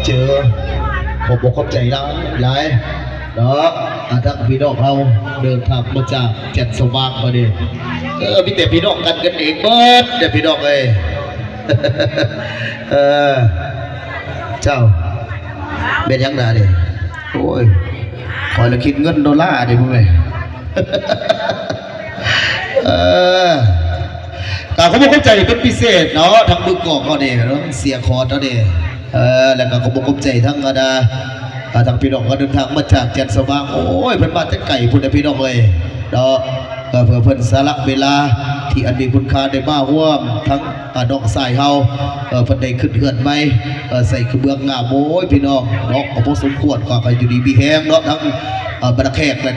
ເຈີ ຂອບອົກຂອບໃຈຫຼາຍໆເນາະ ອາ ທັງພີ່ນ້ອງເຮົາເດີນທາງມາຈາກແຈນສະຫວ່າງມານີ້ ເອີ ມີແຕ່ພີ່ນ້ອງກັນ ກັນເອງເບິດເດີພີ່ນ້ອງເອີຍ ເອີ ເຈົ້າ ແມ່ນຫຍັງນະນີ້? ໂອ້ຍ ຂ້ອຍລະຄິດເງິນໂດລາເດ້ ພໍ່ແມ່ ເອີ ກະຂໍຂອບໃຈເປັນພິເສດເນາະ ທັງມືກອງເຮົານີ້ເນາະ ເສຍຂອດເຮົານີ້ ເອີ ແລ້ວກະຂໍຂອບໃຈທັງ ອັນນາ ອ່າ ທັງພີ່ນ້ອງກະເດີນທາງມາຈາກແຈນສະຫວ່າງ ໂອ້ຍ ເພິ່ນມາແຕ່ໄກພຸ້ນນະພີ່ນ້ອງເອີຍເນາະ ເພື່ອເພິ່ນສະຫຼະເວລາທີ່ອັນມີຄຸນຄ່າໄດ້ມາຮ່ວມທັງ ອ່າ ນ້ອງຊາຍເຮົາ ເພິ່ນໄດ້ຂຶ້ນເຮືອນໃໝ່ ເອີ ໃສ່ກະເບື້ອງງາມ ໂອ້ຍ ພີ່ນ້ອງເນາະ ກະພໍສົມຄວນ ກະຢູ່ດີມີແຮງເນາະ ທັງ ເອີ ບັນດາແຂກ ແລະ